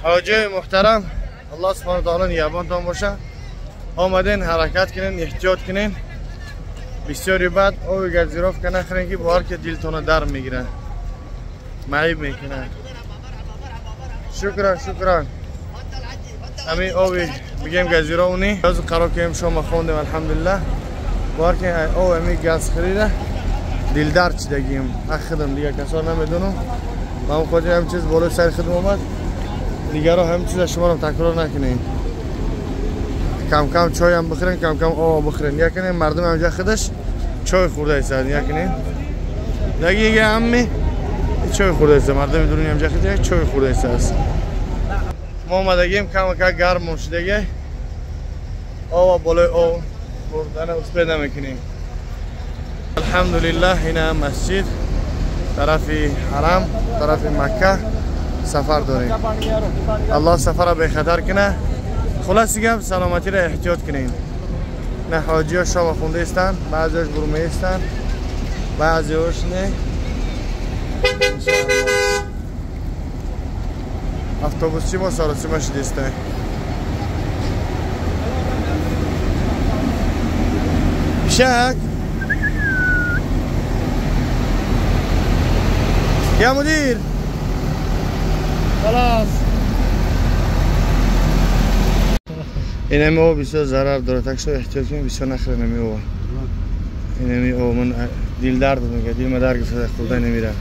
حاجی محترم الله سبحانه و تعالی نگهبانتان باشه. آمدین حرکت کنین، احتیاط کنین. بسیاری بعد آب گزیراف که نخورین که باور که دلتون در میگیره، معیب میکنه. شکرا شکرا. همین آبی میگیم گزیراونی باز قرار کنیم شما خوندیم الحمدلله. باور که آب همی گاز خریده دل درد چیدگیم اخدم دیگه کسا نمیدونم. من خودم هم چیز بالای سر خودم آمد دیگه رو هم چیز شما رو تکرار نکنین. کم کم چای هم بخورین، کم کم آب بخورین. یکنین مردم همجا خودش چای خورده ایستن. یکنین دیگه همی چای خورده ایست مردم درونی همجا خودش چای خورده ایست است. ما آمدگیم کم کم گرم شدگی آب بالای آب خوردن اسپید نمیکنیم. الحمدلله اینا مسجد طرف حرم طرف مکه سفر داریم. الله سفر به خطر کنه. خلاص گپ سلامتی را احتیاط کنین. نه حاجی ها شام خونده استن، بعضیاش برمه استن، بعضیاش نه. автобусчи мо саросима шидистай. Пишак يا مدير خلاص. اینمی آب بسیار ضرر داره، تکسو احتیاط کنیم بسیار نخوره اینمی آب. اینمی آب من دل درد میگه، دل ما درد گرفته خورده نمیره.